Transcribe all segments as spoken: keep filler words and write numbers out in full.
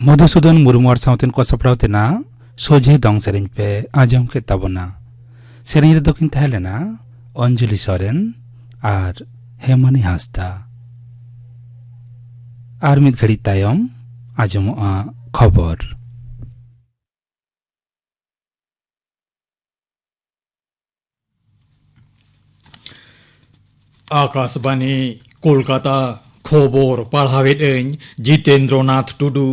ᱢᱚᱫᱷᱩᱥᱩᱫᱚᱱ ᱢᱩᱨᱢᱩ ᱟᱨ ᱥᱟᱶᱛᱮᱱ ᱠᱚ ᱥᱟᱯᱲᱟᱣ ᱛᱮᱱᱟᱜ ᱥᱚᱡᱷᱮ ᱫᱚᱝ ᱥᱮᱨᱮᱧ ᱯᱮ ᱟᱸᱡᱚᱢ ᱠᱮᱫ ᱛᱟᱵᱚᱱᱟ᱾ ᱥᱮᱨᱮᱧ ᱨᱮᱫᱚ ᱠᱤᱱ ᱛᱟᱦᱮᱸ ᱞᱮᱱᱟ ᱚᱧᱡᱚᱞᱤ ᱥᱚᱨᱮᱱ ᱟᱨ ᱦᱮᱢᱟᱱᱤ ᱦᱟᱸᱥᱫᱟ᱾ ᱟᱨ ᱢᱤᱫ ᱜᱷᱟᱹᱲᱤᱡ ᱛᱟᱭᱚᱢ ᱟᱸᱡᱚᱢᱚᱜᱼᱟ ᱠᱷᱚᱵᱚᱨ᱾ ᱟᱠᱟᱥᱵᱟᱱᱤ, ᱠᱳᱞᱠᱟᱛᱟ᱾ ᱠᱷᱚᱵᱚᱨ ᱯᱟᱲᱦᱟᱣᱮᱫ ᱟᱹᱧ ᱡᱤᱛᱮᱱᱫᱨᱚᱱᱟᱛᱷ ᱴᱩᱰᱩ᱾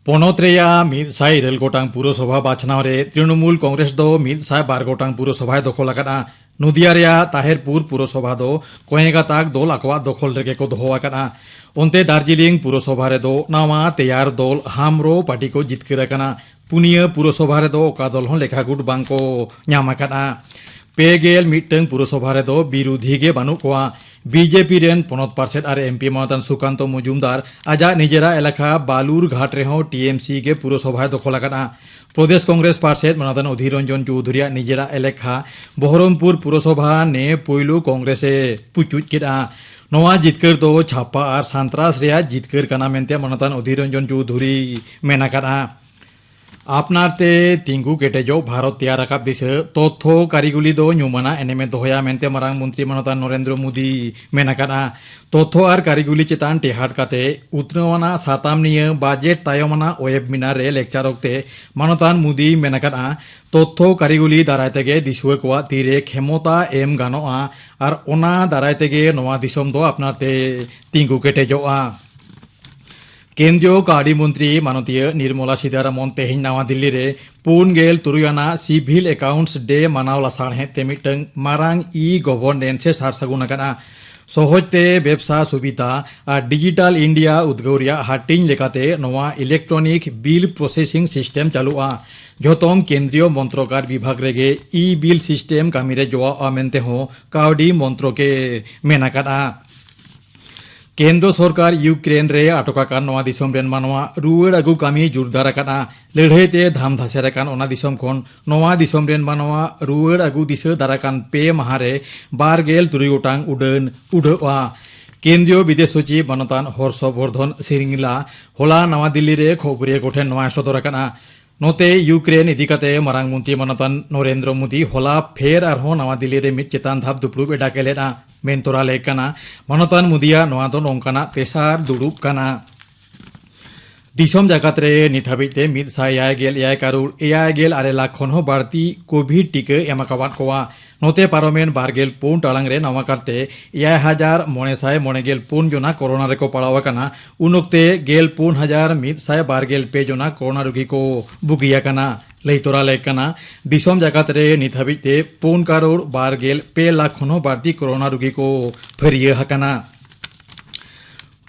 ᱯᱚᱱᱚᱛ ᱨᱮᱭᱟᱜ ᱢᱤᱫ ᱥᱟᱭ ᱤᱨᱟᱹᱞ ᱜᱚᱴᱟᱝ ᱯᱩᱨᱚᱥᱚᱵᱷᱟ ᱵᱟᱪᱷᱱᱟᱣ ᱨᱮ ᱛᱨᱤᱱᱚᱢᱩᱞ ᱠᱚᱝᱜᱨᱮᱥ ᱫᱚ ᱢᱤᱫ ᱥᱟᱭ ᱵᱟᱨ ᱜᱚᱴᱟᱝ ᱯᱩᱨᱚᱥᱚᱵᱷᱟᱭ ᱫᱚᱠᱷᱚᱞ ᱟᱠᱟᱫᱼᱟ᱾ ᱱᱚᱫᱤᱭᱟ ᱨᱮᱭᱟᱜ ᱛᱟᱦᱮᱨᱯᱩᱨ ᱯᱩᱨᱚᱥᱚᱵᱷᱟ ᱫᱚ ᱠᱚᱭᱮᱸᱜᱟᱛᱟᱠ ᱫᱚᱞ ᱟᱠᱚᱣᱟᱜ ᱫᱚᱠᱷᱚᱞ ᱨᱮᱜᱮ ᱠᱚ ᱫᱚᱦᱚ ᱟᱠᱟᱫᱼᱟ᱾ ᱚᱱᱛᱮ ᱫᱟᱨᱡᱤᱞᱤᱝ ᱯᱩᱨᱚᱥᱚᱵᱷᱟ ᱨᱮᱫᱚ ᱱᱟᱣᱟ ᱛᱮᱭᱟᱨ ᱫᱚᱞ ᱦᱟᱢᱨᱳ ᱯᱟᱨᱴᱤ ᱠᱚ ᱡᱤᱛᱠᱟᱹᱨ ᱟᱠᱟᱱᱟ᱾ ᱯᱩᱱᱭᱟᱹ ᱯᱩᱨᱚᱥᱚᱵᱷᱟ ᱨᱮᱫᱚ ᱚᱠᱟ ᱫᱚᱞ ᱦᱚᱸ ᱞᱮᱠᱷᱟ ᱜᱩᱴ ᱵᱟᱝ ᱠᱚ ᱧᱟᱢ ᱟᱠᱟᱫᱼᱟ᱾ ᱯᱮ ᱜᱮᱞ ᱢᱤᱫᱴᱟᱝ ᱯᱩᱨᱚᱥᱚᱵᱷᱟ ᱨᱮᱫᱚ ᱵᱤᱨᱩᱫᱷᱤ ᱜᱮ ᱵᱟᱹᱱᱩᱜ ᱠᱚᱣᱟ᱾ ᱵᱤᱡᱮᱯᱤ ᱨᱮᱱ ᱯᱚᱱᱚᱛ ᱯᱟᱨᱥᱮᱛ ᱟᱨ ᱮᱢᱯᱤ ᱢᱟᱱᱚᱛᱟᱱ ᱥᱩᱠᱟᱱᱛᱚ ᱢᱚᱡᱩᱢᱫᱟᱨ ᱟᱡᱟᱜ ᱱᱤᱡᱮᱨᱟᱜ ᱮᱞᱟᱠᱟ ᱵᱟᱞᱩᱨᱜᱷᱟᱴ ᱨᱮᱦᱚᱸ ᱴᱤᱮᱢᱥᱤ ᱜᱮ ᱯᱩᱨᱚᱥᱚᱵᱷᱟᱭ ᱫᱚᱠᱷᱚᱞ ᱟᱠᱟᱫᱼᱟ᱾ ᱯᱨᱚᱫᱮᱥ ᱠᱚᱝᱜᱨᱮᱥ ᱯᱟᱨᱥᱮᱛ ᱢᱟᱱᱚᱛᱟᱱ ᱚᱫᱷᱤᱨ ᱨᱚᱧᱡᱚᱱ ᱪᱳᱣᱫᱷᱩᱨᱤᱭᱟᱜ ᱱᱤᱡᱮᱨᱟᱜ ᱮᱞᱟᱠᱟ ᱵᱚᱦᱚᱨᱚᱢᱯᱩᱨ ᱯᱩᱨᱚᱥᱚᱵᱷᱟ ᱱᱮ ᱯᱩᱭᱞᱩ ᱠᱚᱝᱜᱨᱮᱥ ᱮ ᱯᱩᱪᱩᱡ ᱠᱮᱫᱼᱟ᱾ ᱱᱚᱣᱟ ᱡᱤᱛᱠᱟᱹᱨ ᱫᱚ ᱪᱷᱟᱯᱟ ᱟᱨ ᱥᱟᱱᱛᱨᱟᱥ ᱨᱮᱭᱟᱜ ᱡᱤᱛᱠᱟᱹᱨ ᱠᱟᱱᱟ ᱢᱮᱱᱛᱮ ᱢᱟᱱᱚᱛᱟᱱ ᱚᱫᱷᱤᱨ ᱨᱚᱧᱡᱚᱱ ᱪᱳᱣᱫᱷᱩᱨᱤ ᱢᱮᱱ ᱟᱠᱟᱫᱼᱟ᱾ ᱟᱯᱱᱟᱨ ᱛᱮ ᱛᱤᱸᱜᱩ ᱠᱮᱴᱮᱡᱚᱜ ᱵᱷᱟᱨᱚᱛ ᱛᱮᱭᱟᱨ ᱨᱟᱠᱟᱵ ᱫᱤᱥᱟᱹ ᱛᱚᱛᱛᱷᱚ ᱠᱟᱹᱨᱤᱜᱚᱞᱤ ᱫᱚ ᱧᱩᱢᱟᱱᱟᱜ ᱮᱱᱮᱢᱮ ᱫᱚᱦᱚᱭᱟ ᱢᱮᱱᱛᱮ ᱢᱟᱨᱟᱝ ᱢᱚᱱᱛᱨᱤ ᱢᱟᱱᱚᱛᱟᱱ ᱱᱚᱨᱮᱱᱫᱨᱚ ᱢᱳᱫᱤ ᱢᱮᱱ ᱟᱠᱟᱫᱼᱟ᱾ ᱛᱚᱛᱛᱷᱚ ᱟᱨ ᱠᱟᱹᱨᱤᱜᱚᱞᱤ ᱪᱮᱛᱟᱱ ᱴᱮᱦᱟᱴ ᱠᱟᱛᱮ ᱩᱛᱱᱟᱹᱣ ᱟᱱᱟᱜ ᱥᱟᱛᱟᱢ ᱱᱤᱭᱟᱹ ᱵᱟᱡᱮᱴ ᱛᱟᱭᱚᱢ ᱟᱱᱟᱜ ᱣᱮᱵ ᱢᱤᱱᱟᱨ ᱨᱮ ᱞᱮᱠᱪᱟᱨ ᱚᱠᱛᱮ ᱢᱟᱱᱚᱛᱟᱱ ᱢᱳᱫᱤ ᱢᱮᱱ ᱟᱠᱟᱫᱼᱟ, ᱛᱚᱛᱛᱷᱚ ᱠᱟᱹᱨᱤᱜᱚᱞᱤ ᱫᱟᱨᱟᱭ ᱛᱮᱜᱮ ᱫᱤᱥᱩᱣᱟᱹ ᱠᱚᱣᱟᱜ ᱛᱤᱨᱮ ᱠᱷᱮᱢᱚᱛᱟ ᱮᱢ ᱜᱟᱱᱚᱜᱼᱟ ᱟᱨ ᱚᱱᱟ ᱫᱟᱨᱟᱭ ᱛᱮᱜᱮ ᱱᱚᱣᱟ ᱫᱤᱥᱚᱢ ᱫᱚ ᱟᱯᱱᱟᱨ ᱛᱮ ᱛᱤᱸᱜᱩ ᱠᱮᱴᱮᱡᱚᱜᱼᱟ᱾ ᱠᱮᱱᱫᱨᱤᱭᱚ ᱠᱟᱹᱣᱰᱤ ᱢᱚᱱᱛᱨᱤ ᱢᱟᱱᱚᱛᱤᱭᱟᱹ ᱱᱤᱨᱢᱚᱞᱟ ᱥᱤᱫᱟᱨᱟᱢᱚᱱ ᱛᱮᱦᱮᱧ ᱱᱟᱣᱟ ᱫᱤᱞᱞᱤ ᱨᱮ ᱯᱩᱱ ᱜᱮᱞ ᱛᱩᱨᱩᱭ ᱟᱱᱟᱜ ᱥᱤᱵᱷᱤᱞ ᱮᱠᱟᱣᱩᱱᱴᱥ ᱰᱮ ᱢᱟᱱᱟᱣ ᱞᱟᱥᱟᱲᱦᱮᱫ ᱛᱮ ᱢᱤᱫᱴᱟᱝ ᱢᱟᱨᱟᱝ ᱤ ᱜᱚᱵᱷᱚᱨᱱᱮᱱᱥ ᱮ ᱥᱟᱨ ᱥᱟᱹᱜᱩᱱ ᱟᱠᱟᱫᱼᱟ᱾ ᱥᱚᱦᱚᱡ ᱛᱮ ᱵᱮᱵᱽᱥᱟ ᱥᱩᱵᱤᱫᱷᱟ ᱟᱨ ᱰᱤᱡᱤᱴᱟᱞ ᱤᱱᱰᱤᱭᱟ ᱩᱫᱽᱜᱟᱹᱣ ᱨᱮᱭᱟᱜ ᱦᱟᱹᱴᱤᱧ ᱞᱮᱠᱟᱛᱮ ᱱᱚᱣᱟ ᱤᱞᱮᱠᱴᱨᱚᱱᱤᱠ ᱵᱤᱞ ᱯᱨᱚᱥᱮᱥᱤᱝ ᱥᱤᱥᱴᱮᱢ ᱪᱟᱹᱞᱩᱜᱼᱟ᱾ ᱡᱷᱚᱛᱚᱢ ᱠᱮᱱᱫᱨᱤᱭᱚ ᱢᱚᱱᱛᱨᱚᱠ ᱟᱨ ᱵᱤᱵᱷᱟᱜᱽ ᱨᱮᱜᱮ ᱤ ᱵᱤᱞ ᱥᱤᱥᱴᱮᱢ ᱠᱟᱹᱢᱤ ᱨᱮ ᱡᱚᱣᱟᱣᱜᱼᱟ ᱢᱮᱱᱛᱮ ᱦᱚᱸ ᱠᱟᱹᱣᱰᱤ ᱢᱚᱱᱛᱨᱚᱠ ᱮ ᱢᱮᱱ ᱟᱠᱟᱫᱼᱟ᱾ ᱠᱮᱱᱫᱨᱚ ᱥᱚᱨᱠᱟᱨ ᱤᱭᱩᱠᱨᱮᱱ ᱨᱮ ᱟᱴᱚᱠ ᱟᱠᱟᱱ ᱱᱚᱣᱟ ᱫᱤᱥᱚᱢ ᱨᱮᱱ ᱢᱟᱱᱣᱟ ᱨᱩᱣᱟᱹᱲ ᱟᱹᱜᱩ ᱠᱟᱹᱢᱤ ᱡᱳᱨᱫᱟᱨ ᱟᱠᱟᱫᱼᱟ᱾ ᱞᱟᱹᱲᱦᱟᱹᱭ ᱛᱮ ᱫᱷᱟᱢ ᱫᱷᱟᱥᱮᱨ ᱟᱠᱟᱱ ᱚᱱᱟ ᱫᱤᱥᱚᱢ ᱠᱷᱚᱱ ᱱᱚᱣᱟ ᱫᱤᱥᱚᱢ ᱨᱮᱱ ᱢᱟᱱᱣᱟ ᱨᱩᱣᱟᱹᱲ ᱟᱹᱜᱩ ᱫᱤᱥᱟᱹ ᱫᱟᱨᱟᱠᱟᱱ ᱯᱮ ᱢᱟᱦᱟ ᱨᱮ ᱵᱟᱨ ᱜᱮᱞ ᱛᱩᱨᱩᱭ ᱜᱚᱴᱟᱝ ᱩᱰᱟᱹᱱ ᱩᱰᱟᱹᱜᱼᱟ᱾ ᱠᱮᱱᱫᱨᱤᱭᱚ ᱵᱤᱫᱮᱥ ᱥᱚᱪᱤᱵᱽ ᱢᱟᱱᱚᱛᱟᱱ ᱦᱚᱨᱥᱚ ᱵᱚᱨᱫᱷᱚᱱ ᱥᱤᱨᱤᱝᱞᱟ ᱦᱚᱞᱟ ᱱᱟᱣᱟ ᱫᱤᱞᱞᱤ ᱨᱮ ᱠᱷᱚᱵᱚᱨᱤᱭᱟᱹ ᱠᱚᱴᱷᱮᱱ ᱱᱚᱣᱟᱭ ᱥᱚᱫᱚᱨ ᱟᱠᱟᱫᱼᱟ᱾ ᱱᱚᱛᱮ, ᱤᱭᱩᱠᱨᱮᱱ ᱤᱫᱤ ᱠᱟᱛᱮ ᱢᱟᱨᱟᱝ ᱢᱚᱱᱛᱨᱤ ᱢᱟᱱᱚᱛᱟᱱ ᱱᱚᱨᱮᱱᱫᱨᱚ ᱢᱳᱫᱤ ᱦᱚᱞᱟ ᱯᱷᱮᱨ ᱟᱨᱦᱚᱸ ᱱᱟᱣᱟ ᱫᱤᱞᱞᱤ ᱨᱮ ᱢᱤᱫ ᱪᱮᱛᱟᱱ ᱫᱷᱟᱯ ᱫᱩᱯᱲᱩᱵ ᱮ ᱰᱟᱠᱮ ᱞᱮᱫᱼᱟ᱾ ᱢᱮᱱ ᱛᱚᱨᱟ ᱞᱮᱠ ᱠᱟᱱᱟ, ᱢᱟᱱᱚᱛᱟᱱ ᱢᱳᱫᱤᱭᱟᱜ ᱱᱚᱣᱟ ᱫᱚ ᱱᱚᱝᱠᱟᱱᱟᱜ ᱛᱮᱥᱟᱨ ᱫᱩᱲᱩᱵ ᱠᱟᱱᱟ᱾ ᱫᱤᱥᱚᱢ ᱡᱟᱠᱟᱛ ᱨᱮ ᱱᱤᱛ ᱦᱟᱹᱵᱤᱡ ᱛᱮ ᱢᱤᱫ ᱥᱟᱭ ᱮᱭᱟᱭ ᱜᱮᱞ ᱮᱭᱟᱭ ᱠᱟᱨᱳᱲ ᱮᱭᱟᱭ ᱜᱮᱞ ᱟᱨᱮ ᱞᱟᱠᱷ ᱠᱷᱚᱱ ᱦᱚᱸ ᱵᱟᱹᱲᱛᱤ ᱠᱳᱵᱷᱤᱰ ᱴᱤᱠᱟᱹ ᱮᱢ ᱟᱠᱟᱣᱟᱫ ᱠᱚᱣᱟ᱾ ᱱᱚᱛᱮ, ᱯᱟᱨᱚᱢᱮᱱ ᱵᱟᱨ ᱜᱮᱞ ᱯᱩᱱ ᱴᱟᱲᱟᱝ ᱨᱮ ᱱᱟᱣᱟ ᱠᱟᱨᱛᱮ ᱮᱭᱟᱭ ᱦᱟᱡᱟᱨ ᱢᱚᱬᱮ ᱥᱟᱭ ᱢᱚᱬᱮ ᱜᱮᱞ ᱯᱩᱱ ᱡᱚᱱᱟ ᱠᱳᱨᱳᱱᱟ ᱨᱮᱠᱚ ᱯᱟᱲᱟᱣ ᱟᱠᱟᱱᱟ᱾ ᱩᱱ ᱚᱠᱛᱮ ᱜᱮᱞ ᱯᱩᱱ ᱦᱟᱡᱟᱨ ᱢᱤᱫ ᱥᱟᱭ ᱵᱟᱨ ᱜᱮᱞ ᱯᱮ ᱡᱚᱱᱟ ᱠᱳᱨᱳᱱᱟ ᱨᱩᱜᱤ ᱠᱚ ᱵᱩᱜᱤ ᱟᱠᱟᱱᱟ᱾ ᱞᱟᱹᱭ ᱛᱚᱨᱟ ᱞᱮᱠ ᱠᱟᱱᱟ, ᱫᱤᱥᱚᱢ ᱡᱟᱠᱟᱛ ᱨᱮ ᱱᱤᱛ ᱦᱟᱹᱵᱤᱡ ᱛᱮ ᱯᱩᱱ ᱠᱟᱨᱳᱲ ᱵᱟᱨ ᱜᱮᱞ ᱯᱮ ᱞᱟᱠᱷ ᱠᱷᱚᱱ ᱦᱚᱸ ᱵᱟᱹᱲᱛᱤ ᱠᱳᱨᱳᱱᱟ ᱨᱩᱜᱤ ᱠᱚ ᱯᱷᱟᱹᱨᱭᱟᱹ ᱟᱠᱟᱱᱟ᱾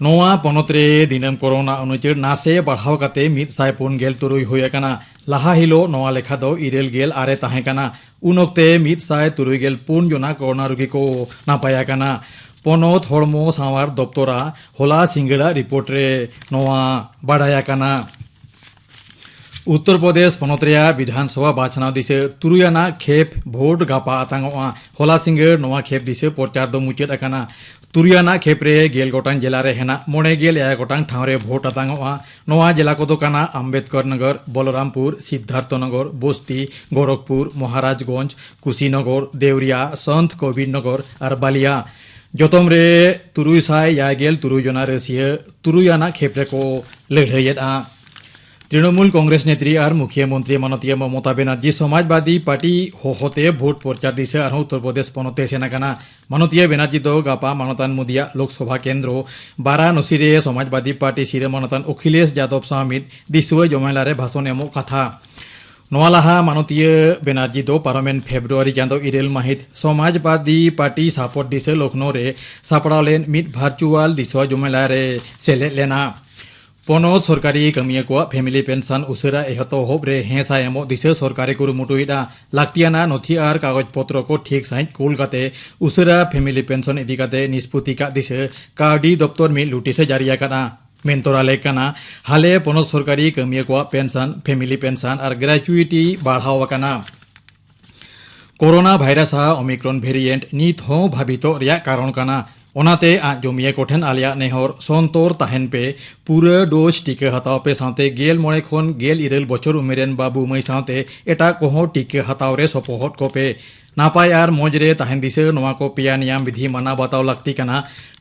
ᱱᱚᱣᱟ ᱯᱚᱱᱚᱛ ᱨᱮ ᱫᱤᱱᱟᱹᱢ ᱠᱳᱨᱳᱱᱟ ᱩᱱᱩᱪᱟᱹᱲ ᱱᱟᱥᱮ ᱵᱟᱲᱦᱟᱣ ᱠᱟᱛᱮ ᱢᱤᱫ ᱥᱟᱭ ᱯᱩᱱ ᱜᱮᱞ ᱛᱩᱨᱩᱭ ᱦᱩᱭ ᱟᱠᱟᱱᱟ᱾ ᱞᱟᱦᱟ ᱦᱤᱞᱳᱜ ᱱᱚᱣᱟ ᱞᱮᱠᱷᱟ ᱫᱚ ᱤᱨᱟᱹᱞ ᱜᱮᱞ ᱟᱨᱮ ᱛᱟᱦᱮᱸ ᱠᱟᱱᱟ᱾ ᱩᱱ ᱚᱠᱛᱮ ᱢᱤᱫ ᱥᱟᱭ ᱛᱩᱨᱩᱭ ᱜᱮᱞ ᱯᱩᱱ ᱡᱚᱱᱟ ᱠᱳᱨᱳᱱᱟ ᱨᱩᱜᱤ ᱠᱚ ᱱᱟᱯᱟᱭ ᱟᱠᱟᱱᱟ᱾ ᱯᱚᱱᱚᱛ ᱦᱚᱲᱢᱚ ᱥᱟᱶᱟᱨ ᱫᱚᱯᱛᱚᱨᱟᱜ ᱦᱚᱞᱟ ᱥᱤᱸᱜᱟᱹᱲᱟᱜ ᱨᱤᱯᱳᱨᱴ ᱨᱮ ᱱᱚᱣᱟ ᱵᱟᱰᱟᱭ ᱟᱠᱟᱱᱟ᱾ ᱩᱛᱛᱚᱨ ᱯᱨᱚᱫᱮᱥ ᱯᱚᱱᱚᱛ ᱨᱮᱭᱟᱜ ᱵᱤᱫᱷᱟᱱ ᱥᱚᱵᱷᱟ ᱵᱟᱪᱷᱱᱟᱣ ᱫᱤᱥᱟᱹ ᱛᱩᱨᱩᱭ ᱟᱱᱟᱜ ᱠᱷᱮᱯ ᱵᱷᱳᱴ ᱜᱟᱯᱟ ᱟᱛᱟᱝᱚᱜᱼᱟ᱾ ᱦᱚᱞᱟ ᱥᱤᱸᱜᱟᱹᱲ ᱱᱚᱣᱟ ᱠᱷᱮᱯ ᱫᱤᱥᱟᱹ ᱯᱨᱚᱪᱟᱨ ᱫᱚ ᱢᱩᱪᱟᱹᱫ ᱟᱠᱟᱱᱟ᱾ ᱛᱩᱨᱩᱭ ᱟᱱᱟᱜ ᱠᱷᱮᱯ ᱨᱮ ᱜᱮᱞ ᱜᱚᱴᱟᱝ ᱡᱮᱞᱟ ᱨᱮ ᱦᱮᱱᱟᱜ ᱢᱚᱬᱮ ᱜᱮᱞ ᱮᱭᱟᱭ ᱜᱚᱴᱟᱝ ᱴᱷᱟᱶ ᱨᱮ ᱵᱷᱳᱴ ᱟᱛᱟᱝᱚᱜᱼᱟ᱾ ᱱᱚᱣᱟ ᱡᱮᱞᱟ ᱠᱚᱫᱚ ᱠᱟᱱᱟ ᱟᱢᱵᱮᱫᱽᱠᱚᱨ ᱱᱚᱜᱚᱨ, ᱵᱚᱞᱚᱨᱟᱢᱯᱩᱨ, ᱥᱤᱫᱽᱫᱷᱟᱨᱛᱷᱚ ᱱᱚᱜᱚᱨ, ᱵᱚᱥᱛᱤ, ᱜᱚᱨᱚᱠᱯᱩᱨ, ᱢᱚᱦᱟᱨᱟᱡᱽᱜᱚᱸᱡᱽ, ᱠᱩᱥᱤᱱᱚᱜᱚᱨ, ᱫᱮᱣᱨᱤᱭᱟ, ᱥᱚᱱᱛ ᱠᱚᱵᱤᱨ ᱱᱚᱜᱚᱨ ᱟᱨ ᱵᱟᱞᱤᱭᱟ᱾ ᱡᱚᱛᱚᱢ ᱨᱮ ᱛᱩᱨᱩᱭ ᱥᱟᱭ ᱮᱭᱟᱭ ᱜᱮᱞ ᱛᱩᱨᱩᱭ ᱡᱚᱱᱟ ᱨᱟᱹᱥᱤᱭᱟᱹ ᱛᱩᱨᱩᱭ ᱟᱱᱟᱜ ᱠᱷᱮᱯ ᱨᱮᱠᱚ ᱞᱟᱹᱲᱦᱟᱹᱭᱮᱫᱼᱟ᱾ ᱛᱨᱤᱱᱚᱢᱩᱞ ᱠᱚᱝᱜᱨᱮᱥ ᱱᱮᱛᱨᱤ ᱟᱨ ᱢᱩᱠᱷᱤᱭᱟᱹ ᱢᱚᱱᱛᱨᱤ ᱢᱟᱱᱚᱛᱤᱭᱟᱹ ᱢᱚᱢᱚᱛᱟ ᱵᱮᱱᱟᱨᱡᱤ ᱥᱚᱢᱟᱡᱽᱵᱟᱫᱤ ᱯᱟᱨᱴᱤ ᱦᱚᱦᱚᱛᱮ ᱵᱷᱳᱴ ᱯᱨᱚᱪᱟᱨ ᱫᱤᱥᱟᱹ ᱟᱨᱦᱚᱸ ᱩᱛᱛᱚᱨ ᱯᱨᱚᱫᱮᱥ ᱯᱚᱱᱚᱛ ᱛᱮ ᱥᱮᱱ ᱟᱠᱟᱱᱟ᱾ ᱢᱟᱱᱚᱛᱤᱭᱟᱹ ᱵᱮᱱᱟᱨᱡᱤ ᱫᱚ ᱜᱟᱯᱟ ᱢᱟᱱᱚᱛᱟᱱ ᱢᱳᱫᱤᱭᱟᱜ ᱞᱳᱠᱥᱚᱵᱷᱟ ᱠᱮᱱᱫᱨᱚ ᱵᱟᱨᱟᱱᱚᱥᱤ ᱨᱮ ᱥᱚᱢᱟᱡᱽᱵᱟᱫᱤ ᱯᱟᱨᱴᱤ ᱥᱤᱨᱟᱹ ᱢᱟᱱᱚᱛᱟᱱ ᱚᱠᱷᱤᱞᱮᱥ ᱡᱟᱫᱚᱵ ᱥᱟᱶ ᱢᱤᱫ ᱫᱤᱥᱩᱣᱟᱹ ᱡᱚᱢᱮᱞᱟ ᱨᱮ ᱵᱷᱟᱥᱚᱱ ᱮᱢᱚᱜ ᱠᱟᱛᱷᱟ᱾ ᱱᱚᱣᱟ ᱞᱟᱦᱟ ᱢᱟᱱᱚᱛᱤᱭᱟᱹ ᱵᱮᱱᱟᱨᱡᱤ ᱫᱚ ᱯᱟᱨᱚᱢᱮᱱ ᱯᱷᱮᱵᱽᱨᱩᱣᱟᱨᱤ ᱪᱟᱸᱫᱚ ᱤᱨᱟᱹᱞ ᱢᱟᱹᱦᱤᱛ ᱥᱚᱢᱟᱡᱽᱵᱟᱫᱤ ᱯᱟᱨᱴᱤ ᱥᱟᱯᱚᱴ ᱫᱤᱥᱟᱹ ᱞᱚᱠᱷᱱᱚ ᱨᱮ ᱥᱟᱯᱲᱟᱣ ᱞᱮᱱ ᱢᱤᱫ ᱵᱷᱟᱨᱪᱩᱣᱟᱞ ᱫᱤᱥᱩᱣᱟᱹ ᱡᱚᱢᱮᱞᱟ ᱨᱮ ᱥᱮᱞᱮᱫ ᱞᱮᱱᱟ᱾ ᱯᱚᱱᱚᱛ ᱥᱚᱨᱠᱟᱨᱤ ᱠᱟᱹᱢᱤᱭᱟᱹ ᱠᱚᱣᱟᱜ ᱯᱷᱮᱢᱤᱞᱤ ᱯᱮᱱᱥᱚᱱ ᱩᱥᱟᱹᱨᱟ ᱮᱦᱚᱛᱚᱦᱚᱵ ᱨᱮ ᱦᱮᱸ ᱥᱟᱭ ᱮᱢᱚᱜ ᱫᱤᱥᱟᱹ ᱥᱚᱨᱠᱟᱨ ᱮ ᱠᱩᱨᱩᱢᱩᱴᱩᱭᱮᱫᱼᱟ᱾ ᱞᱟᱹᱠᱛᱤᱭᱟᱱᱟᱜ ᱱᱚᱛᱷᱤ ᱟᱨ ᱠᱟᱜᱚᱡᱽ ᱯᱚᱛᱨᱚ ᱠᱚ ᱴᱷᱤᱠ ᱥᱟᱺᱦᱤᱡ ᱠᱩᱞ ᱠᱟᱛᱮ ᱩᱥᱟᱹᱨᱟ ᱯᱷᱮᱢᱤᱞᱤ ᱯᱮᱱᱥᱚᱱ ᱤᱫᱤ ᱠᱟᱛᱮ ᱱᱤᱥᱯᱚᱛᱤ ᱠᱟᱜ ᱫᱤᱥᱟᱹ ᱠᱟᱹᱣᱰᱤ ᱫᱚᱯᱛᱚᱨ ᱢᱤᱫ ᱱᱳᱴᱤᱥ ᱮ ᱡᱟᱹᱨᱤ ᱟᱠᱟᱫᱼᱟ᱾ ᱢᱮᱱ ᱛᱚᱨᱟ ᱞᱮᱠ ᱠᱟᱱᱟ, ᱦᱟᱞᱮ ᱯᱚᱱᱚᱛ ᱥᱚᱨᱠᱟᱨᱤ ᱠᱟᱹᱢᱤᱭᱟᱹ ᱠᱚᱣᱟᱜ ᱯᱮᱱᱥᱚᱱ, ᱯᱷᱮᱢᱤᱞᱤ ᱯᱮᱱᱥᱚᱱ ᱟᱨ ᱜᱨᱮᱪᱩᱭᱤᱴᱤ ᱵᱟᱲᱦᱟᱣ ᱟᱠᱟᱱᱟ᱾ ᱠᱳᱨᱳᱱᱟ ᱵᱷᱟᱭᱨᱟᱥ ᱟᱜ ᱳᱢᱤᱠᱨᱚᱱ ᱵᱷᱮᱨᱤᱭᱮᱱᱴ ᱱᱤᱛ ᱦᱚᱸ ᱵᱷᱟᱵᱤᱛᱚᱜ ᱨᱮᱭᱟᱜ ᱠᱟᱨᱚᱱ ᱠᱟᱱᱟ᱾ ᱚᱱᱟᱛᱮ ᱟᱡ ᱡᱚᱢᱤᱭᱟᱹ ᱠᱚᱴᱷᱮᱱ ᱟᱞᱮᱭᱟᱜ ᱱᱮᱦᱚᱨ, ᱥᱚᱱᱛᱚᱨ ᱛᱟᱦᱮᱱ ᱯᱮ᱾ ᱯᱩᱨᱟᱹ ᱰᱳᱡᱽ ᱴᱤᱠᱟᱹ ᱦᱟᱛᱟᱣ ᱯᱮ ᱥᱟᱶᱛᱮ ᱜᱮᱞ ᱢᱚᱬᱮ ᱠᱷᱚᱱ ᱜᱮᱞ ᱤᱨᱟᱹᱞ ᱵᱚᱪᱷᱚᱨ ᱩᱢᱮᱨ ᱨᱮᱱ ᱵᱟᱹᱵᱩ ᱢᱟᱹᱭ ᱥᱟᱶᱛᱮ ᱮᱴᱟᱜ ᱠᱚᱦᱚᱸ ᱴᱤᱠᱟᱹ ᱦᱟᱛᱟᱣ ᱨᱮ ᱥᱚᱯᱚᱦᱚᱫ ᱠᱚᱯᱮ᱾ ᱱᱟᱯᱟᱭ ᱟᱨ ᱢᱚᱡᱽ ᱨᱮ ᱛᱟᱦᱮᱱ ᱫᱤᱥᱟᱹ ᱱᱚᱣᱟ ᱠᱚ ᱯᱮᱭᱟ ᱱᱤᱭᱟᱢ ᱵᱤᱫᱷᱤ ᱢᱟᱱᱟᱣ ᱵᱟᱛᱟᱣ ᱞᱟᱹᱠᱛᱤ ᱠᱟᱱᱟ᱾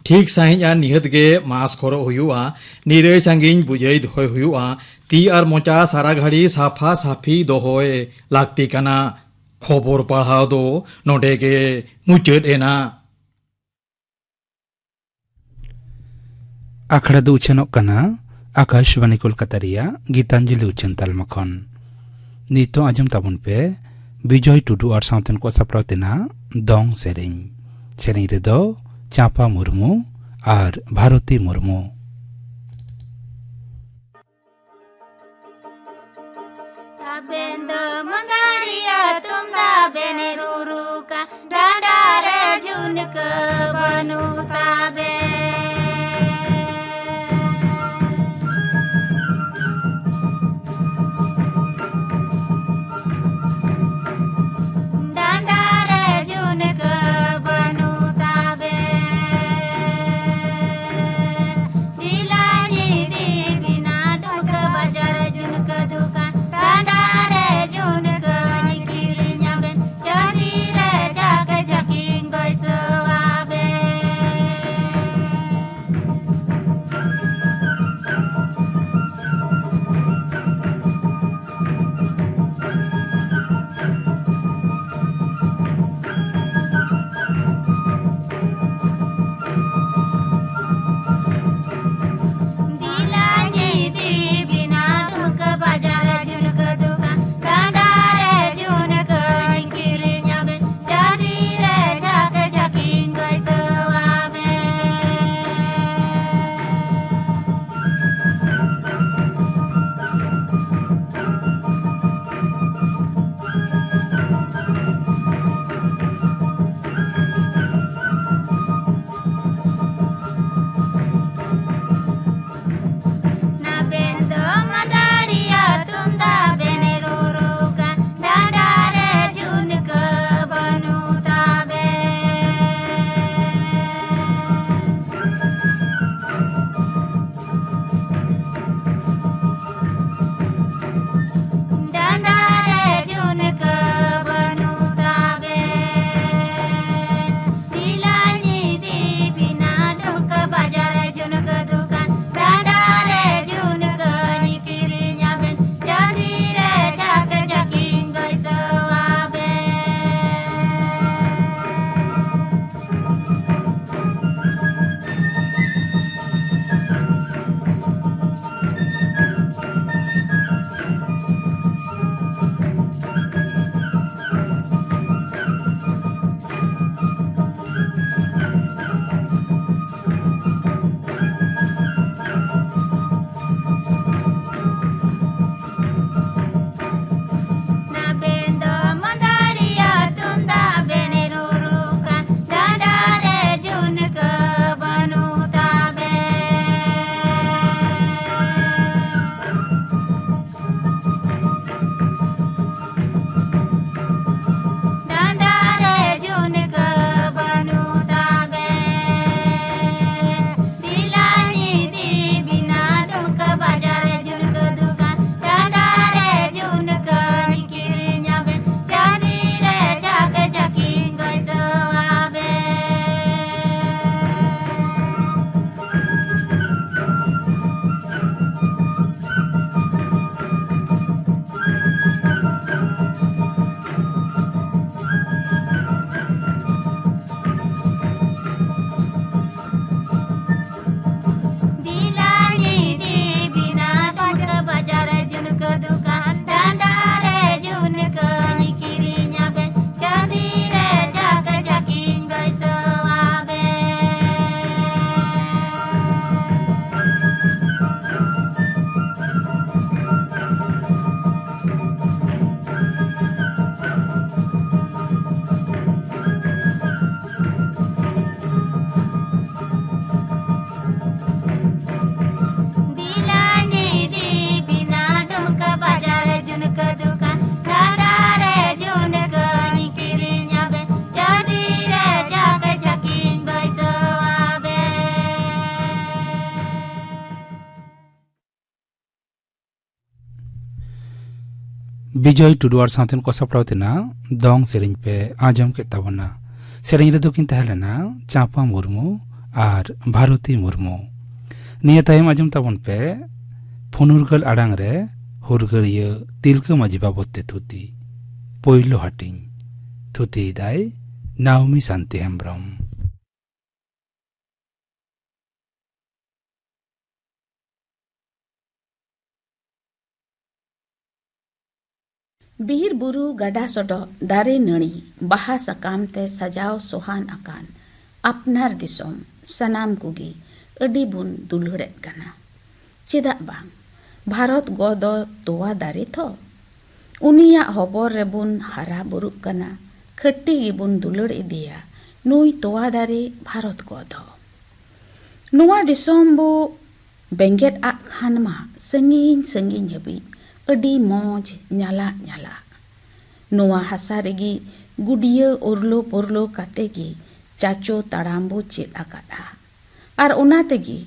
ᱴᱷᱤᱠ ᱥᱟᱺᱦᱤᱡ ᱟᱨ ᱱᱤᱦᱟᱹᱛ ᱜᱮ ᱢᱟᱥᱠ ᱦᱚᱨᱚᱜ ᱦᱩᱭᱩᱜᱼᱟ᱾ ᱱᱤᱨᱟᱹᱭ ᱥᱟᱺᱜᱤᱧ ᱵᱩᱡᱷᱟᱹᱭ ᱫᱚᱦᱚᱭ ᱦᱩᱭᱩᱜᱼᱟ᱾ ᱛᱤ ᱟᱨ ᱢᱚᱪᱟ ᱥᱟᱨᱟ ᱜᱷᱟᱹᱲᱤ ᱥᱟᱯᱷᱟ ᱥᱟᱯᱷᱤ ᱫᱚᱦᱚᱭ ᱞᱟᱹᱠᱛᱤ ᱠᱟᱱᱟ᱾ ᱠᱷᱚᱵᱚᱨ ᱯᱟᱲᱦᱟᱣ ᱫᱚ ᱱᱚᱰᱮ ᱜᱮ ᱢᱩᱪᱟᱹᱫ ᱮᱱᱟ᱾ ᱟᱠᱷᱲᱟ ᱫᱚ ᱩᱪᱷᱟᱹᱱᱚᱜ ᱠᱟᱱᱟ ᱟᱠᱟᱥᱵᱟᱱᱤ ᱠᱳᱞᱠᱟᱛᱟ ᱨᱮᱭᱟᱜ ᱜᱤᱛᱟᱧᱡᱚᱞᱤ ᱩᱪᱷᱟᱹᱱ ᱛᱟᱞᱢᱟ ᱠᱷᱚᱱ᱾ ᱱᱤᱛᱚᱜ ᱟᱸᱡᱚᱢ ᱛᱟᱵᱚᱱ ᱯᱮ ᱵᱤᱡᱚᱭ ᱴᱩᱰᱩ ᱟᱨ ᱥᱟᱶᱛᱮᱱ ᱠᱚ ᱥᱟᱯᱲᱟᱣ ᱛᱮᱱᱟᱜ ᱫᱚᱝ ᱥᱮᱨᱮᱧ᱾ ᱥᱮᱨᱮᱧ ᱨᱮᱫᱚ ᱪᱟᱸᱯᱟ ᱢᱩᱨᱢᱩ ᱟᱨ ᱵᱷᱟᱨᱚᱛᱤ ᱢᱩᱨᱢᱩ᱾ ᱟᱵᱮᱱ ᱫᱚ ᱢᱟᱹᱫᱟᱹᱲᱤᱭᱟᱹ ᱛᱩᱢᱫᱟᱜ ᱵᱮᱱ ᱨᱩᱨᱩ ᱠᱟᱱ, ᱰᱟᱸᱰᱟ ᱨᱮ ᱡᱷᱩᱱᱠᱟᱹ ᱵᱟᱹᱱᱩᱜ ᱛᱟᱵᱮᱱ᱾ ᱰᱟᱸᱰᱟ ᱨᱮ ᱡᱷᱩᱱᱠᱟᱹ ᱵᱟᱹᱱᱩᱜ ᱛᱟᱵᱮᱱ᱾ ᱥᱤᱞᱟᱹᱭ ᱤᱫᱤ ᱵᱤᱱᱟ ᱰᱩᱢᱠᱟᱹ ᱵᱟᱡᱟᱨ ᱡᱷᱩᱱᱠᱟᱹ ᱫᱚᱠᱟᱱ᱾ ᱰᱟᱸᱰᱟ ᱨᱮ ᱡᱷᱩᱱᱠᱟᱹᱧ ᱠᱤᱨᱤᱧ ᱟᱵᱮᱱ᱾ ᱪᱟᱹᱨᱤ ᱨᱮ ᱡᱟᱜᱮ ᱡᱟᱹᱠᱤᱱ ᱵᱟᱹᱭᱥᱟᱹᱣ ᱟᱵᱮᱱ᱾ ᱵᱤᱡᱚᱭ ᱴᱩᱰᱩ ᱟᱨ ᱥᱟᱶᱛᱮᱱ ᱠᱚ ᱥᱟᱯᱲᱟᱣ ᱛᱮᱱᱟᱜ ᱫᱚᱝ ᱥᱮᱨᱮᱧ ᱯᱮ ᱟᱸᱡᱚᱢ ᱠᱮᱫ ᱛᱟᱵᱚᱱᱟ᱾ ᱥᱮᱨᱮᱧ ᱨᱮᱫᱚ ᱠᱤᱱ ᱛᱟᱦᱮᱸ ᱞᱮᱱᱟ ᱪᱟᱸᱯᱟ ᱢᱩᱨᱢᱩ ᱟᱨ ᱵᱷᱟᱨᱚᱛᱤ ᱢᱩᱨᱢᱩ᱾ ᱱᱤᱭᱟᱹ ᱛᱟᱭᱚᱢ ᱟᱸᱡᱚᱢ ᱛᱟᱵᱚᱱ ᱯᱮ ᱯᱷᱩᱱᱩᱨᱜᱟᱹᱞ ᱟᱲᱟᱝ ᱨᱮ ᱦᱩᱨᱜᱟᱹᱨᱤᱭᱟᱹ ᱛᱤᱞᱠᱟᱹ ᱢᱟᱹᱡᱷᱤ ᱵᱟᱵᱚᱫ ᱛᱮ ᱛᱷᱩᱛᱤ᱾ ᱯᱳᱭᱞᱳ ᱦᱟᱹᱴᱤᱧ᱾ ᱛᱷᱩᱛᱤᱭᱮᱫᱟᱭ ᱱᱟᱣᱢᱤ ᱥᱟᱱᱛᱤ ᱦᱮᱢᱵᱽᱨᱚᱢ᱾ ᱵᱤᱨ ᱵᱩᱨᱩ ᱜᱟᱰᱟ ᱥᱚᱰᱚᱜ ᱫᱟᱨᱮ ᱱᱟᱹᱲᱤ ᱵᱟᱦᱟ ᱥᱟᱠᱟᱢ ᱛᱮ ᱥᱟᱡᱟᱣ ᱥᱚᱦᱟᱱ ᱟᱠᱟᱱ ᱟᱯᱱᱟᱨ ᱫᱤᱥᱚᱢ ᱥᱟᱱᱟᱢ ᱠᱚᱜᱮ ᱟᱹᱰᱤ ᱵᱚᱱ ᱫᱩᱞᱟᱹᱲᱮᱫ ᱠᱟᱱᱟ᱾ ᱪᱮᱫᱟᱜ ᱵᱟᱝ? ᱵᱷᱟᱨᱚᱛ ᱜᱚ ᱫᱚ ᱛᱚᱣᱟ ᱫᱟᱨᱮ ᱛᱚ᱾ ᱩᱱᱤᱭᱟᱜ ᱦᱚᱵᱚᱨ ᱨᱮᱵᱚᱱ ᱦᱟᱨᱟ ᱵᱩᱨᱩᱜ ᱠᱟᱱᱟ, ᱠᱷᱟᱹᱴᱤ ᱜᱮᱵᱚᱱ ᱫᱩᱞᱟᱹᱲ ᱤᱫᱤᱭᱟ ᱱᱩᱭ ᱛᱚᱣᱟ ᱫᱟᱨᱮ ᱵᱷᱟᱨᱚᱛ ᱜᱚ ᱫᱚ᱾ ᱱᱚᱣᱟ ᱫᱤᱥᱚᱢ ᱵᱚ ᱵᱮᱸᱜᱮᱫ ᱟᱜ ᱠᱷᱟᱱ ᱢᱟ ᱥᱟᱺᱜᱤᱧ ᱥᱟᱺᱜᱤᱧ ᱦᱟᱹᱵᱤᱡ ᱟᱹᱰᱤ ᱢᱚᱡᱽ ᱧᱟᱞᱟᱜ ᱧᱟᱞᱟᱜ᱾ ᱱᱚᱣᱟ ᱦᱟᱥᱟ ᱨᱮᱜᱮ ᱜᱩᱰᱭᱟᱹ ᱚᱨᱞᱳ ᱯᱚᱨᱞᱳ ᱠᱟᱛᱮ ᱜᱮ ᱪᱟᱪᱳ ᱛᱟᱲᱟᱢ ᱵᱚ ᱪᱮᱫ ᱟᱠᱟᱫᱼᱟ᱾ ᱟᱨ ᱚᱱᱟ ᱛᱮᱜᱮ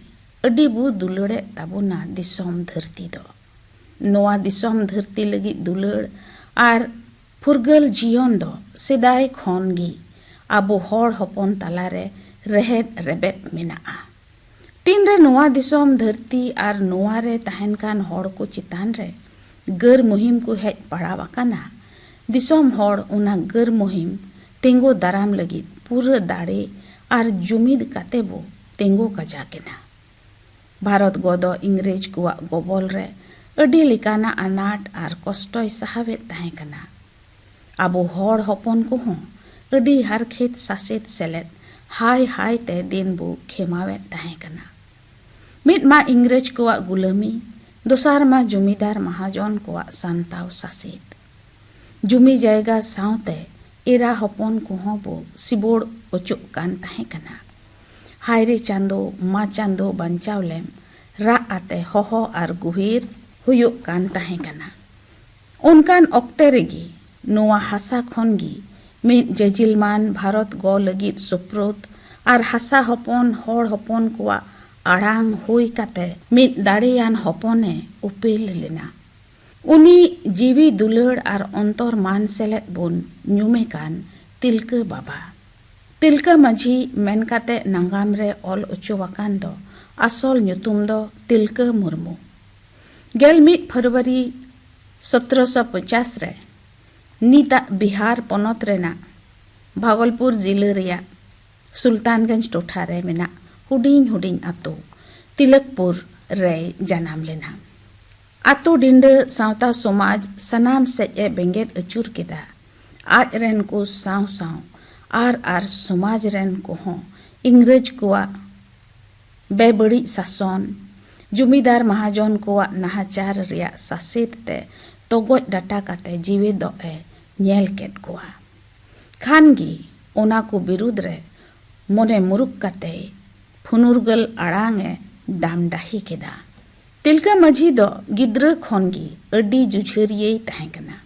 ᱟᱹᱰᱤ ᱵᱚ ᱫᱩᱞᱟᱹᱲᱮᱫ ᱛᱟᱵᱚᱱᱟ ᱫᱤᱥᱚᱢ ᱫᱷᱟᱹᱨᱛᱤ ᱫᱚ᱾ ᱱᱚᱣᱟ ᱫᱤᱥᱚᱢ ᱫᱷᱟᱹᱨᱛᱤ ᱞᱟᱹᱜᱤᱫ ᱫᱩᱞᱟᱹᱲ ᱟᱨ ᱯᱷᱩᱨᱜᱟᱹᱞ ᱡᱤᱭᱚᱱ ᱫᱚ ᱥᱮᱫᱟᱭ ᱠᱷᱚᱱ ᱜᱮ ᱟᱵᱚ ᱦᱚᱲ ᱦᱚᱯᱚᱱ ᱛᱟᱞᱟᱨᱮ ᱨᱮᱦᱮᱫ ᱨᱮᱵᱮᱫ ᱢᱮᱱᱟᱜᱼᱟ᱾ ᱛᱤᱱᱨᱮ ᱱᱚᱣᱟ ᱫᱤᱥᱚᱢ ᱫᱷᱟᱹᱨᱛᱤ ᱟᱨ ᱱᱚᱣᱟ ᱨᱮ ᱛᱟᱦᱮᱱ ᱠᱟᱱ ᱦᱚᱲ ᱠᱚ ᱪᱮᱛᱟᱱ ᱨᱮ ᱜᱟᱹᱨ ᱢᱩᱦᱤᱢ ᱠᱚ ᱦᱮᱡ ᱯᱟᱲᱟᱣ ᱟᱠᱟᱱᱟ, ᱫᱤᱥᱚᱢ ᱦᱚᱲ ᱚᱱᱟ ᱜᱟᱹᱨ ᱢᱩᱦᱤᱢ ᱛᱤᱸᱜᱩ ᱫᱟᱨᱟᱢ ᱞᱟᱹᱜᱤᱫ ᱯᱩᱨᱟᱹ ᱫᱟᱲᱮ ᱟᱨ ᱡᱩᱢᱤᱫ ᱠᱟᱛᱮ ᱵᱚ ᱛᱤᱸᱜᱩ ᱠᱟᱡᱟᱠ ᱮᱱᱟ᱾ ᱵᱷᱟᱨᱚᱛ ᱜᱚ ᱫᱚ ᱤᱝᱨᱮᱡᱽ ᱠᱚᱣᱟᱜ ᱜᱚᱵᱚᱞ ᱨᱮ ᱟᱹᱰᱤ ᱞᱮᱠᱟᱱᱟᱜ ᱟᱱᱟᱴ ᱟᱨ ᱠᱚᱥᱴᱚᱭ ᱥᱟᱦᱟᱣᱮᱫ ᱛᱟᱦᱮᱸ ᱠᱟᱱᱟ᱾ ᱟᱵᱚ ᱦᱚᱲ ᱦᱚᱯᱚᱱ ᱠᱚᱦᱚᱸ ᱟᱹᱰᱤ ᱦᱟᱨᱠᱷᱮᱛ ᱥᱟᱥᱮᱛ ᱥᱮᱞᱮᱫ ᱦᱟᱭ ᱦᱟᱭ ᱛᱮ ᱫᱤᱱ ᱵᱚ ᱠᱷᱮᱢᱟᱣᱮᱫ ᱛᱟᱦᱮᱸ ᱠᱟᱱᱟ᱾ ᱢᱤᱫ ᱢᱟ ᱤᱝᱨᱮᱡᱽ ᱠᱚᱣᱟᱜ ᱜᱩᱞᱟᱹᱢᱤ, ᱫᱚᱥᱟᱨ ᱢᱟ ᱡᱚᱢᱤᱫᱟᱨ ᱢᱟᱦᱟᱡᱚᱱ ᱠᱚᱣᱟᱜ ᱥᱟᱱᱛᱟᱣ ᱥᱟᱥᱮᱛ᱾ ᱡᱩᱢᱤ ᱡᱟᱭᱜᱟ ᱥᱟᱶᱛᱮ ᱮᱨᱟ ᱦᱚᱯᱚᱱ ᱠᱚᱦᱚᱸ ᱵᱚ ᱥᱤᱵᱚᱲ ᱚᱪᱚᱜ ᱠᱟᱱ ᱛᱟᱦᱮᱸ ᱠᱟᱱᱟ᱾ ᱦᱟᱭᱨᱮ ᱪᱟᱸᱫᱚ, ᱢᱟ ᱪᱟᱸᱫᱚ ᱵᱟᱧᱪᱟᱣ ᱞᱮᱢ, ᱨᱟᱜ ᱟᱛᱮ ᱦᱚᱦᱚ ᱟᱨ ᱜᱩᱦᱤᱨ ᱦᱩᱭᱩᱜ ᱠᱟᱱ ᱛᱟᱦᱮᱸ ᱠᱟᱱᱟ᱾ ᱚᱱᱠᱟᱱ ᱚᱠᱛᱮ ᱨᱮᱜᱮ ᱱᱚᱣᱟ ᱦᱟᱥᱟ ᱠᱷᱚᱱ ᱜᱮ ᱢᱤᱫ ᱡᱟᱹᱡᱤᱞᱢᱟᱱ ᱵᱷᱟᱨᱚᱛ ᱜᱚ ᱞᱟᱹᱜᱤᱫ ᱥᱩᱯᱨᱩᱫ ᱟᱨ ᱦᱟᱥᱟ ᱦᱚᱯᱚᱱ ᱦᱚᱲ ᱦᱚᱯᱚᱱ ᱠᱚᱣᱟᱜ ᱟᱲᱟᱝ ᱦᱩᱭ ᱠᱟᱛᱮ ᱢᱤᱫ ᱫᱟᱲᱮᱭᱟᱱ ᱦᱚᱯᱚᱱᱮ ᱩᱯᱮᱞ ᱞᱮᱱᱟ᱾ ᱩᱱᱤ ᱡᱤᱣᱤ ᱫᱩᱞᱟᱹᱲ ᱟᱨ ᱚᱱᱛᱚᱨ ᱢᱟᱱ ᱥᱮᱞᱮᱫ ᱵᱚᱱ ᱧᱩᱢᱮ ᱠᱟᱱ ᱛᱤᱞᱠᱟᱹ ᱵᱟᱵᱟ᱾ ᱛᱤᱞᱠᱟᱹ ᱢᱟᱹᱡᱷᱤ ᱢᱮᱱ ᱠᱟᱛᱮ ᱱᱟᱜᱟᱢ ᱨᱮ ᱚᱞ ᱚᱪᱚ ᱟᱠᱟᱱ ᱫᱚ ᱟᱥᱚᱞ ᱧᱩᱛᱩᱢ ᱫᱚ ᱛᱤᱞᱠᱟᱹ ᱢᱩᱨᱢᱩ᱾ ᱜᱮᱞ ᱢᱤᱫ ᱯᱷᱮᱵᱽᱨᱩᱣᱟᱨᱤ ᱥᱚᱛᱨᱚᱥᱚ ᱯᱚᱧᱪᱟᱥ ᱨᱮ ᱱᱤᱛᱟᱜ ᱵᱤᱦᱟᱨ ᱯᱚᱱᱚᱛ ᱨᱮᱱᱟᱜ ᱵᱷᱟᱜᱚᱞᱯᱩᱨ ᱡᱤᱞᱟᱹ ᱨᱮᱭᱟᱜ ᱥᱩᱞᱛᱟᱱᱜᱚᱸᱡᱽ ᱴᱚᱴᱷᱟ ᱨᱮ ᱢᱮᱱᱟᱜ ᱦᱩᱰᱤᱧ ᱦᱩᱰᱤᱧ ᱟᱛᱳ ᱛᱤᱞᱚᱠᱯᱩᱨ ᱨᱮᱭ ᱡᱟᱱᱟᱢ ᱞᱮᱱᱟ᱾ ᱟᱛᱳ ᱰᱤᱸᱰᱟᱹ ᱥᱟᱶᱛᱟ ᱥᱚᱢᱟᱡᱽ ᱥᱟᱱᱟᱢ ᱥᱮᱫ ᱮ ᱵᱮᱸᱜᱮᱫ ᱟᱹᱪᱩᱨ ᱠᱮᱫᱟ᱾ ᱟᱡ ᱨᱮᱱ ᱠᱚ ᱥᱟᱶ ᱥᱟᱶ ᱟᱨ ᱟᱨ ᱥᱚᱢᱟᱡᱽ ᱨᱮᱱ ᱠᱚᱦᱚᱸ ᱤᱝᱨᱮᱡᱽ ᱠᱚᱣᱟᱜ ᱵᱮᱵᱟᱹᱲᱤᱡ ᱥᱟᱥᱚᱱ, ᱡᱩᱢᱤᱫᱟᱨ ᱢᱟᱦᱟᱡᱚᱱ ᱠᱚᱣᱟᱜ ᱱᱟᱦᱟᱪᱟᱨ ᱨᱮᱭᱟᱜ ᱥᱟᱥᱮᱛ ᱛᱮ ᱛᱚᱜᱚᱡ ᱰᱟᱴᱟ ᱠᱟᱛᱮ ᱡᱤᱣᱤ ᱫᱚᱜ ᱮ ᱧᱮᱞ ᱠᱮᱫ ᱠᱚᱣᱟ᱾ ᱠᱷᱟᱱ ᱜᱮ ᱚᱱᱟ ᱠᱚ ᱵᱤᱨᱩᱫᱽ ᱨᱮ ᱢᱚᱱᱮ ᱢᱩᱨᱩᱠ ᱠᱟᱛᱮ ᱯᱷᱩᱱᱩᱨᱜᱟᱹᱞ ᱟᱲᱟᱝ ᱮ ᱰᱟᱢᱰᱟᱦᱤ ᱠᱮᱫᱟ᱾ ᱛᱤᱞᱠᱟᱹ ᱢᱟᱹᱡᱷᱤ ᱫᱚ ᱜᱤᱫᱽᱨᱟᱹ ᱠᱷᱚᱱ ᱜᱮ ᱟᱹᱰᱤ ᱡᱩᱡᱷᱟᱹᱨᱤᱭᱟᱹᱭ ᱛᱟᱦᱮᱸ ᱠᱟᱱᱟ᱾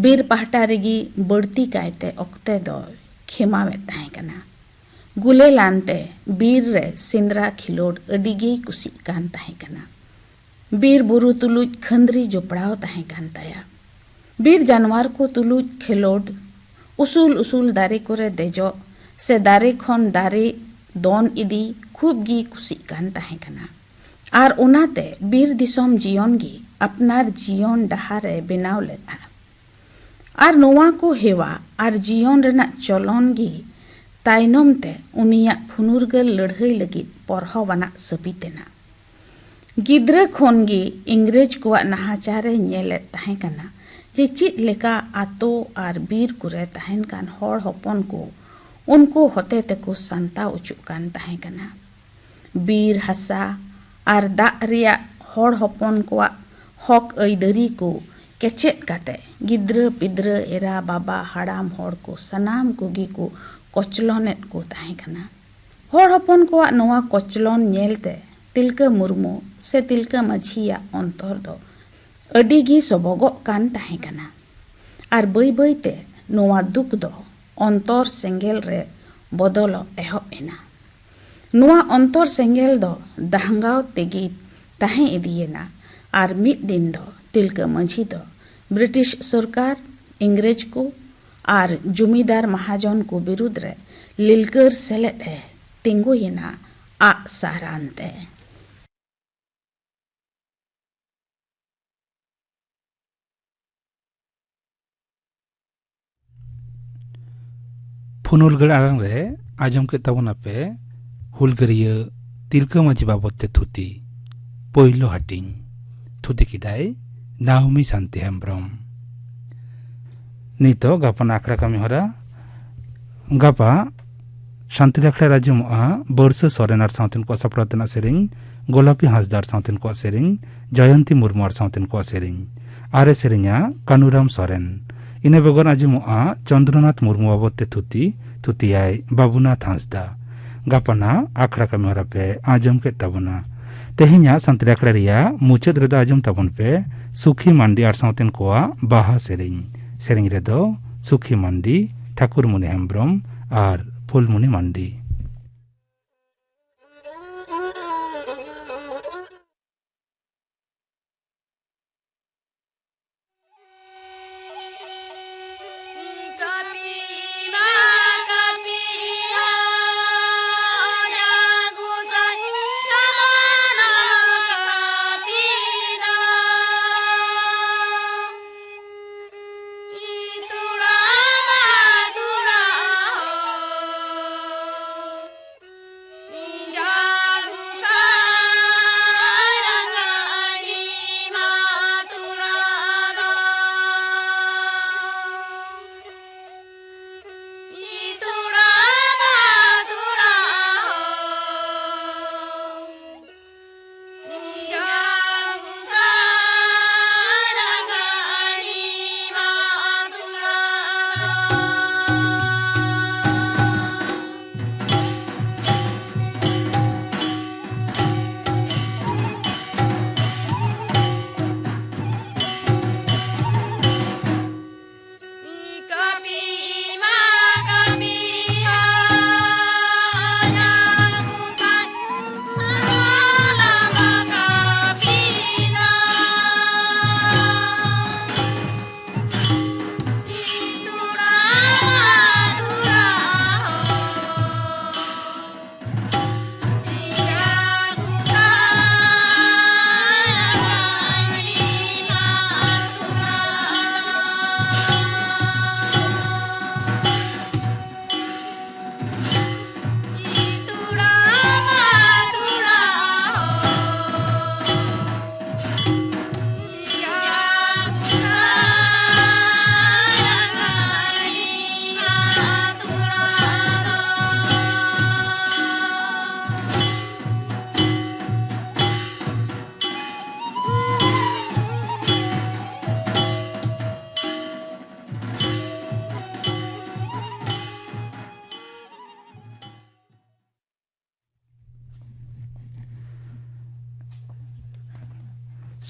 ᱵᱤᱨ ᱯᱟᱦᱴᱟ ᱨᱮᱜᱮ ᱵᱟᱹᱲᱛᱤ ᱠᱟᱭᱛᱮ ᱚᱠᱛᱮ ᱫᱚᱭ ᱠᱷᱮᱢᱟᱣᱮᱫ ᱛᱟᱦᱮᱸ ᱠᱟᱱᱟ᱾ ᱜᱩᱞᱮᱞᱟᱱ ᱛᱮ ᱵᱤᱨ ᱨᱮ ᱥᱮᱸᱫᱽᱨᱟ ᱠᱷᱮᱞᱳᱰ ᱟᱹᱰᱤ ᱜᱮᱭ ᱠᱩᱥᱤᱜ ᱠᱟᱱ ᱛᱟᱦᱮᱸ ᱠᱟᱱᱟ᱾ ᱵᱤᱨ ᱵᱩᱨᱩ ᱛᱩᱞᱩᱡ ᱠᱷᱟᱹᱱᱫᱽᱨᱤ ᱡᱚᱯᱲᱟᱣ ᱛᱟᱦᱮᱸ ᱠᱟᱱ ᱛᱟᱭᱟ᱾ ᱵᱤᱨ ᱡᱟᱱᱣᱟᱨ ᱠᱚ ᱛᱩᱞᱩᱡ ᱠᱷᱮᱞᱳᱰ, ᱩᱥᱩᱞ ᱩᱥᱩᱞ ᱫᱟᱨᱮ ᱠᱚᱨᱮ ᱫᱮᱡᱚᱜ ᱥᱮ ᱫᱟᱨᱮ ᱠᱷᱚᱱ ᱫᱟᱨᱮ ᱫᱚᱱ ᱤᱫᱤ ᱠᱷᱩᱵ ᱜᱮ ᱠᱩᱥᱤᱜ ᱠᱟᱱ ᱛᱟᱦᱮᱸ ᱠᱟᱱᱟ᱾ ᱟᱨ ᱚᱱᱟᱛᱮ ᱵᱤᱨ ᱫᱤᱥᱚᱢ ᱡᱤᱭᱚᱱ ᱜᱮ ᱟᱯᱱᱟᱨ ᱡᱤᱭᱚᱱ ᱰᱟᱦᱟᱨ ᱮ ᱵᱮᱱᱟᱣ ᱞᱮᱫᱼᱟ᱾ ᱟᱨ ᱱᱚᱣᱟ ᱠᱚ ᱦᱮᱣᱟ ᱟᱨ ᱡᱤᱭᱚᱱ ᱨᱮᱱᱟᱜ ᱪᱚᱞᱚᱱ ᱜᱮ ᱛᱟᱭᱱᱚᱢ ᱛᱮ ᱩᱱᱤᱭᱟᱜ ᱯᱷᱩᱱᱩᱨᱜᱟᱹᱞ ᱞᱟᱹᱲᱦᱟᱹᱭ ᱞᱟᱹᱜᱤᱫ ᱯᱚᱨᱦᱚᱣᱟᱱᱟᱜ ᱥᱟᱹᱵᱤᱛ ᱮᱱᱟ᱾ ᱜᱤᱫᱽᱨᱟᱹ ᱠᱷᱚᱱ ᱜᱮ ᱤᱝᱨᱮᱡᱽ ᱠᱚᱣᱟᱜ ᱱᱟᱦᱟᱪᱟᱨ ᱮ ᱧᱮᱞᱮᱫ ᱛᱟᱦᱮᱸ ᱠᱟᱱᱟ ᱡᱮ ᱪᱮᱫ ᱞᱮᱠᱟ ᱟᱛᱳ ᱟᱨ ᱵᱤᱨ ᱠᱚᱨᱮ ᱛᱟᱦᱮᱱ ᱠᱟᱱ ᱦᱚᱲ ᱦᱚᱯᱚᱱ ᱠᱚ ᱩᱱᱠᱩ ᱦᱚᱛᱮ ᱛᱮᱠᱚ ᱥᱟᱱᱛᱟᱣ ᱚᱪᱚᱜ ᱠᱟᱱ ᱛᱟᱦᱮᱸ ᱠᱟᱱᱟ᱾ ᱵᱤᱨ ᱦᱟᱥᱟ ᱟᱨ ᱫᱟᱜ ᱨᱮᱭᱟᱜ ᱦᱚᱲ ᱦᱚᱯᱚᱱ ᱠᱚᱣᱟᱜ ᱦᱚᱠ ᱟᱹᱭᱫᱟᱹᱨᱤ ᱠᱚ ᱠᱮᱪᱮᱫ ᱠᱟᱛᱮ ᱜᱤᱫᱽᱨᱟᱹ ᱯᱤᱫᱽᱨᱟᱹ, ᱮᱨᱟ ᱵᱟᱵᱟ, ᱦᱟᱲᱟᱢ ᱦᱚᱲ ᱠᱚ ᱥᱟᱱᱟᱢ ᱠᱚᱜᱮ ᱠᱚ ᱠᱚᱪᱞᱚᱱᱮᱫ ᱠᱚ ᱛᱟᱦᱮᱸ ᱠᱟᱱᱟ᱾ ᱦᱚᱲ ᱦᱚᱯᱚᱱ ᱠᱚᱣᱟᱜ ᱱᱚᱣᱟ ᱠᱚᱪᱞᱚᱱ ᱧᱮᱞᱛᱮ ᱛᱤᱞᱠᱟᱹ ᱢᱩᱨᱢᱩ ᱥᱮ ᱛᱤᱞᱠᱟᱹ ᱢᱟᱹᱡᱷᱤᱭᱟᱜ ᱚᱱᱛᱚᱨ ᱫᱚ ᱟᱹᱰᱤ ᱜᱮ ᱥᱚᱵᱚᱜᱚᱜ ᱠᱟᱱ ᱛᱟᱦᱮᱸ ᱠᱟᱱᱟ᱾ ᱟᱨ ᱵᱟᱹᱭ ᱵᱟᱹᱭ ᱛᱮ ᱱᱚᱣᱟ ᱫᱩᱠ ᱫᱚ ᱚᱱᱛᱚᱨ ᱥᱮᱸᱜᱮᱞ ᱨᱮ ᱵᱚᱫᱚᱞᱚᱜ ᱮᱦᱚᱵ ᱮᱱᱟ᱾ ᱱᱚᱣᱟ ᱚᱱᱛᱚᱨ ᱥᱮᱸᱜᱮᱞ ᱫᱚ ᱫᱟᱦᱜᱟᱣ ᱛᱮᱜᱮ ᱛᱟᱦᱮᱸ ᱤᱫᱤᱭᱮᱱᱟ ᱟᱨ ᱢᱤᱫ ᱫᱤᱱ ᱫᱚ ᱛᱤᱞᱠᱟᱹ ᱢᱟᱹᱡᱷᱤ ᱫᱚ ᱵᱨᱤᱴᱤᱥ ᱥᱚᱨᱠᱟᱨ, ᱤᱝᱨᱮᱡᱽ ᱠᱚ ᱟᱨ ᱡᱩᱢᱤᱫᱟᱨ ᱢᱟᱦᱟᱡᱚᱱ ᱠᱚ ᱵᱤᱨᱩᱫᱽ ᱨᱮ ᱞᱤᱞᱠᱟᱹᱨ ᱥᱮᱞᱮᱫ ᱮ ᱛᱤᱸᱜᱩᱭᱮᱱᱟ, ᱟᱜ ᱥᱟᱨ ᱟᱱᱛᱮ᱾ ᱯᱷᱩᱱᱩᱞᱜᱟᱹᱲ ᱟᱲᱟᱝ ᱨᱮ ᱟᱸᱡᱚᱢ ᱠᱮᱫ ᱛᱟᱵᱚᱱᱟᱯᱮ ᱦᱩᱞᱜᱟᱹᱨᱤᱭᱟᱹ ᱛᱤᱞᱠᱟᱹ ᱢᱟᱹᱡᱷᱤ ᱵᱟᱵᱚᱫ ᱛᱮ ᱛᱷᱩᱛᱤ, ᱯᱳᱭᱞᱳ ᱦᱟᱹᱴᱤᱧ᱾ ᱛᱷᱩᱛᱤ ᱠᱮᱫᱟᱭ ᱱᱟᱣᱢᱤ ᱥᱟᱱᱛᱤ ᱦᱮᱢᱵᱽᱨᱚᱢ᱾ ᱱᱤᱛᱚᱜ ᱜᱟᱯᱟᱱ ᱟᱠᱷᱲᱟ ᱠᱟᱹᱢᱤ ᱦᱚᱨᱟ᱾ ᱜᱟᱯᱟ ᱥᱟᱱᱛᱤ ᱟᱠᱷᱲᱟ ᱨᱮ ᱟᱸᱡᱚᱢᱚᱜᱼᱟ ᱵᱟᱹᱨᱥᱟᱹ ᱥᱚᱨᱮᱱ ᱟᱨ ᱥᱟᱶᱛᱮᱱ ᱠᱚᱣᱟᱜ ᱥᱟᱯᱲᱟᱣ ᱛᱮᱱᱟᱜ ᱥᱮᱨᱮᱧ, ᱜᱳᱞᱟᱯᱤ ᱦᱟᱸᱥᱫᱟ ᱟᱨ ᱥᱟᱶᱛᱮᱱ ᱠᱚᱣᱟᱜ ᱥᱮᱨᱮᱧ, ᱡᱚᱭᱚᱱᱛᱤ ᱢᱩᱨᱢᱩ ᱟᱨ ᱥᱟᱶᱛᱮᱱ ᱠᱚᱣᱟᱜ ᱥᱮᱨᱮᱧ᱾ ᱟᱨ ᱮ ᱥᱮᱨᱮᱧᱟ ᱠᱟᱱᱩᱨᱟᱢ ᱥᱚᱨᱮᱱ᱾ ᱤᱱᱟᱹ ᱵᱮᱜᱚᱨ ᱟᱸᱡᱚᱢᱚᱜᱼᱟ ᱪᱚᱱᱫᱨᱚᱱᱟᱛᱷ ᱢᱩᱨᱢᱩ ᱵᱟᱵᱚᱫ ᱛᱮ ᱛᱷᱩᱛᱤ, ᱛᱷᱩᱛᱤᱭᱟᱭ ᱵᱟᱵᱩᱱᱟᱛᱷ ᱦᱟᱸᱥᱫᱟ᱾ ᱜᱟᱯᱟᱱᱟᱜ ᱟᱠᱷᱲᱟ ᱠᱟᱹᱢᱤ ᱦᱚᱨᱟ ᱯᱮ ᱟᱸᱡᱚᱢ ᱠᱮᱫ ᱛᱟᱵᱚᱱᱟ᱾ ᱛᱮᱦᱮᱧᱟᱜ ᱥᱟᱱᱛᱟᱲᱤ ᱟᱠᱷᱲᱟ ᱨᱮᱭᱟᱜ ᱢᱩᱪᱟᱹᱫ ᱨᱮᱫᱚ ᱟᱸᱡᱚᱢ ᱛᱟᱵᱚᱱ ᱯᱮ ᱥᱩᱠᱷᱤ ᱢᱟᱱᱰᱤ ᱟᱨ ᱥᱟᱶᱛᱮᱱ ᱠᱚᱣᱟᱜ ᱵᱟᱦᱟ ᱥᱮᱨᱮᱧ᱾ ᱥᱮᱨᱮᱧ ᱨᱮᱫᱚ ᱥᱩᱠᱷᱤ ᱢᱟᱱᱰᱤ, ᱴᱷᱟᱠᱩᱨᱢᱩᱱᱤ ᱦᱮᱢᱵᱽᱨᱚᱢ ᱟᱨ ᱯᱷᱩᱞᱢᱩᱱᱤ ᱢᱟᱱᱰᱤ᱾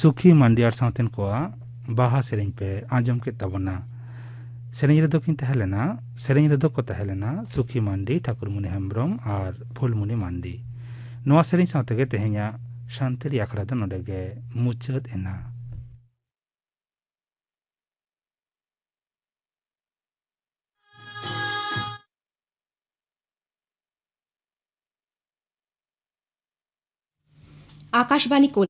ᱥᱩᱠᱷᱤ ᱢᱟᱱᱰᱤ ᱟᱨ ᱥᱟᱶᱛᱮᱱ ᱠᱚᱣᱟᱜ ᱵᱟᱦᱟ ᱥᱮᱨᱮᱧ ᱯᱮ ᱟᱸᱡᱚᱢ ᱠᱮᱫ ᱛᱟᱵᱚᱱᱟ᱾ ᱥᱮᱨᱮᱧ ᱨᱮᱫᱚ ᱠᱤᱱ ᱛᱟᱦᱮᱸ ᱞᱮᱱᱟ, ᱥᱮᱨᱮᱧ ᱨᱮᱫᱚ ᱠᱚ ᱛᱟᱦᱮᱸ ᱞᱮᱱᱟ ᱥᱩᱠᱷᱤ ᱢᱟᱱᱰᱤ, ᱴᱷᱟᱹᱠᱩᱨᱢᱩᱱᱤ ᱦᱮᱢᱵᱽᱨᱚᱢ ᱟᱨ ᱯᱷᱩᱞᱢᱩᱱᱤ ᱢᱟᱱᱰᱤ᱾ ᱱᱚᱣᱟ ᱥᱮᱨᱮᱧ ᱥᱟᱶ ᱛᱮᱜᱮ ᱛᱮᱦᱮᱧᱟᱜ ᱥᱟᱱᱛᱟᱲᱤ ᱟᱠᱷᱲᱟ ᱫᱚ ᱱᱚᱰᱮ ᱜᱮ ᱢᱩᱪᱟᱹᱫ ᱮᱱᱟ᱾ ᱟᱠᱟᱥᱵᱟᱱᱤ ᱠᱳᱞ